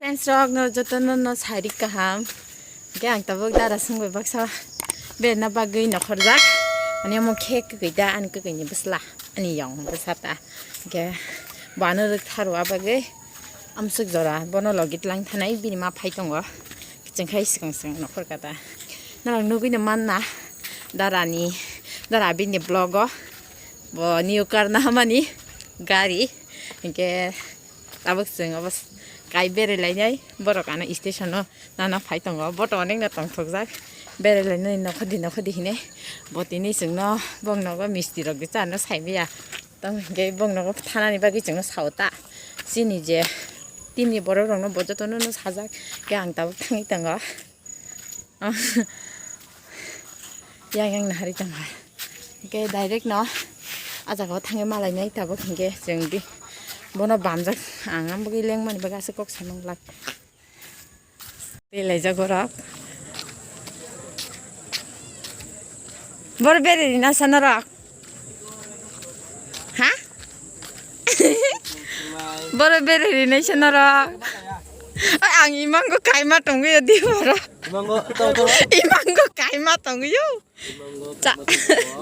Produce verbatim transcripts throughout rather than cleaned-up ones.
Friends rok no joto no no sari kaham. Hingke ang tabuk dara songbai baksa berna bagwi nokhorjak. Ani omo khe kwkwi da ani kwkwi ni bwsla. Ani yong bwsa ta. Hingke bo ano rwk tharo a bagwi amsuk jora bono logi tlang thanai bini ma phai tongo. Kiching khai swkang swkang nokhor kata. Norok nugwi no manna dara ni dara bini vlog o. Bo new car na hamani gari. Hingke Tabuk chwng obo s-, kai berai lainai borok ano station o nana phai tongo. Bo to onek no tongthokjak berai lainai nokhodi nokhodi hinwi. Bo tini chwngno bong nogo misti rok cha no sai maya. Tamo hinkhe bong nogo thanani bagwi chwngno sao ta. Chini je team ni borok rok no bo joto no sajak khe ang tabuk thangwi tongo. Yang yang nahari tongha. Hingke direct no a jaga o thangwi malainai tabuk hingke chwng di bono bamjak ang ang bagwi lengmani bagwi aswk kok samung lak. Tei laijak borok. Bor beri rina sa norok. Ha? Boro bere rinai se norok. Ai, ang imango kaima tongwi di boro. Imango, tong, tong. Imango kaima tongwi yo. Cha.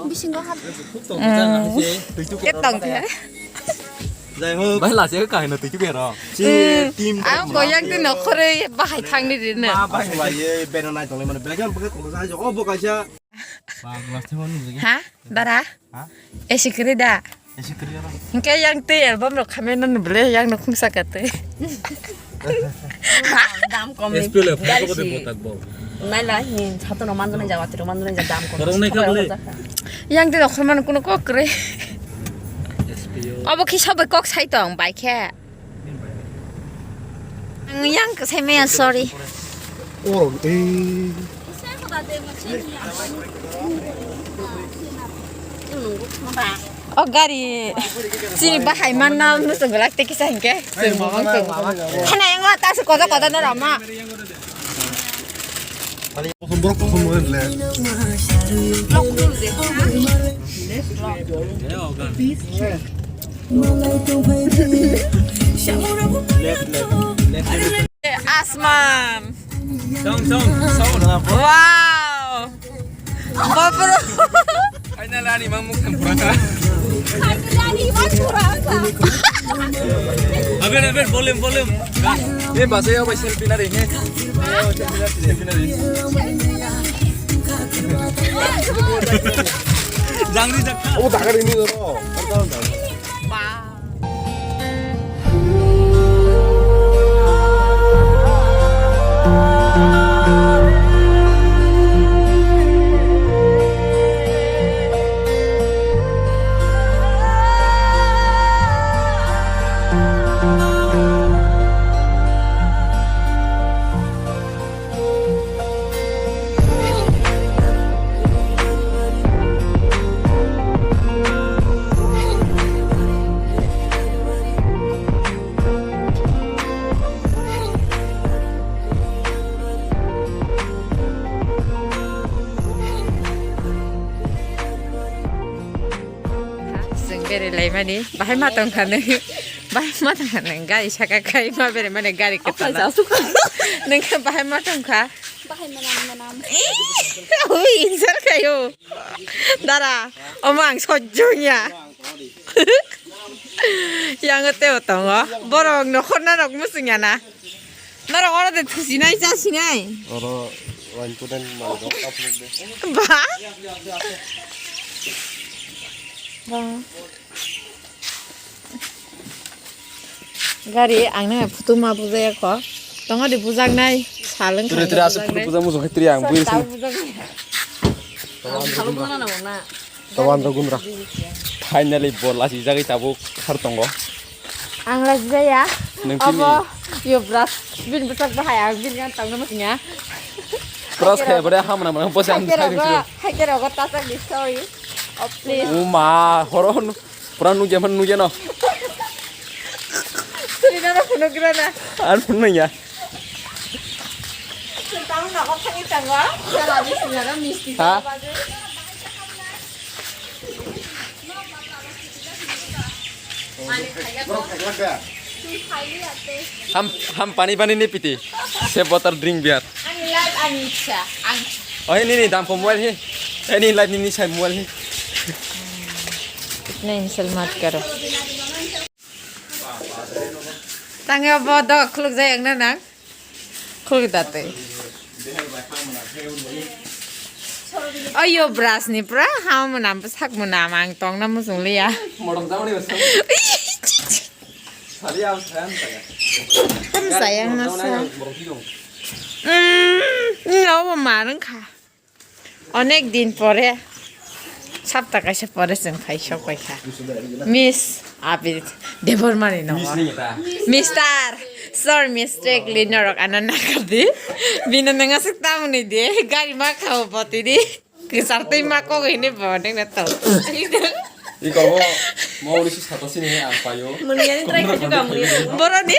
Bisingo hap. Tong, tong, tong, tong. Ke tong ke. Jai ho. Bai la se ka hino tu ke ro. Si team. Ang koyang tu nokhore bahai thangni rine. Ma bahai ye bena nai tongwi mane bega bega tong sa jo obo kaisa. Ba glass thema nung lagi. Ha? Dara? Ha? Esi kiri da? Esi kiri ora. Hingke yang tei album rok khamya nang bele yang no khungsa kate. Dam kom ni. S P L F ko de botak bo. Nai la hin sato no manjana jawa tiro manjana ja dam kom. Korong nai ka bele. Yang tei nokhor man kuno kok kre. S P O. Abo khi sobai kok sai tong bai khe. Ang yang kwsai maya, sorry. Oh, eh. O gari chini bahai manna muchung belak te kisa hingke. Chwng mamang chwng. Khana yang la ta se koda koda no rama. Kosom borok kosom mo le. Asman. Song, song, song. Wow. Bapro. Finally, ani mamuk tempura. Aben, aben, volume, volume. Eh, basa ya, bai selfie nari, he. Selfie nari. Jangri jakha. Oh, dagar ini loh. Chwng bere laimani, bahai ma tongkha nw, bahai ma tongkha nw, gari saka khai ma bere mani gari kwtal. Nw khe bahai ma tongkha. Bahai manam manam. Ui, insar khayo. Dara, omo ang sojjo ya. Yang teo tongo. Borok nokhorna rok muchung ya na. Norok oro de thusinai chasinai. Oro wain puden manok aphlok de. Ba. Ba. Gari ang nang phutu ma bujaya kho. Tongo de bujaknai saleng. Tere tere asuk phutu bujaknai. Buja mujo khaitri ang bui. Tawan rogundra. Finally bol lasi jagwi tabuk khar tongo. Ang lasi jaya. Nang kini. Abo Yuvraj bin bwsak bahai ang bin gan tangna masnya. Pras khe bade hamna mana bosan. Haikero go, haikero go tasak di sorry. Oh please. Uma horon. Pura nugya man nugya no. Suri na phunuk ra na. Ar phunuk ya. Tang na ko thang tang wa. Jala ni suri na misti. Ha? Ani khaya ko. Ham, ham pani pani ni piti. Se bottle drink beer. Ani life, ani ichha. Ang Oh, ini ni dam ko mobile he. Ini life ni ni sai mobile he. Itna insult mat karo. Tangyo bo do khuluk jai ang na nang. Khuluk date. Ayo brush ni pra ha mwnam sak mwnam ang tong na musung liya. Modom jabo ni bwswk. Sari ang saya ang saya. Kan saya ang nasa. Borok thwi dong. Hmm, no bo ma nang kha. Onek din pore, sapta kaisa pore chwng phai sok pai kha. Miss Abid Debbarmani nogo. Miss ni ta. Mister, sorry, mistakenly norok ano nakardi. Bini nang aswk tamni di, gari ma khao boti di. Kwchar twi ma kok hini bo nang na to. Iko bo, mo uni si sata sini ang payo. Muni ani try khajuka muni. Boroni?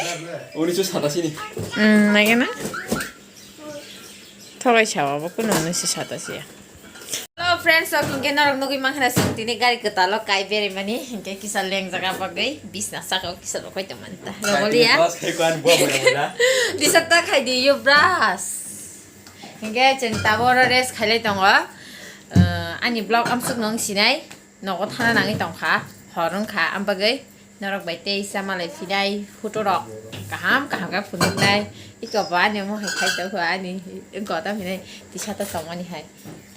Uni si sata sini. Hmm, nage na? Thogai sawa bo kuno nung si sata siya. Hello friends, so hinkhe norok nugui mankha na chwng tini gari kwtalo kai berimani hinkhe kisa leng jaga bagwi bisna saka o kisa rokoi tongmani ta. Rogoliya. Bas khai kwan bo bo bo da. Disata khai di yo bras. Hinkhe chwng taboro rest khailai tongo. Uh, ani vlog amsuk nung sinai. Nogo thana nangwi tongkha, hor wngkha, am bagwi norok bai tei sama lai phinai photo rok kaham kaham khe phunuknai. Iko bo ani omo hai khai tongkha ani wngkha tamo hinai tisa ta tongmani hai.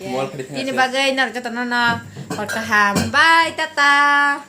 Mol khali thang Tini se. Bagwi norok jotono no hor kaham, bye, tata.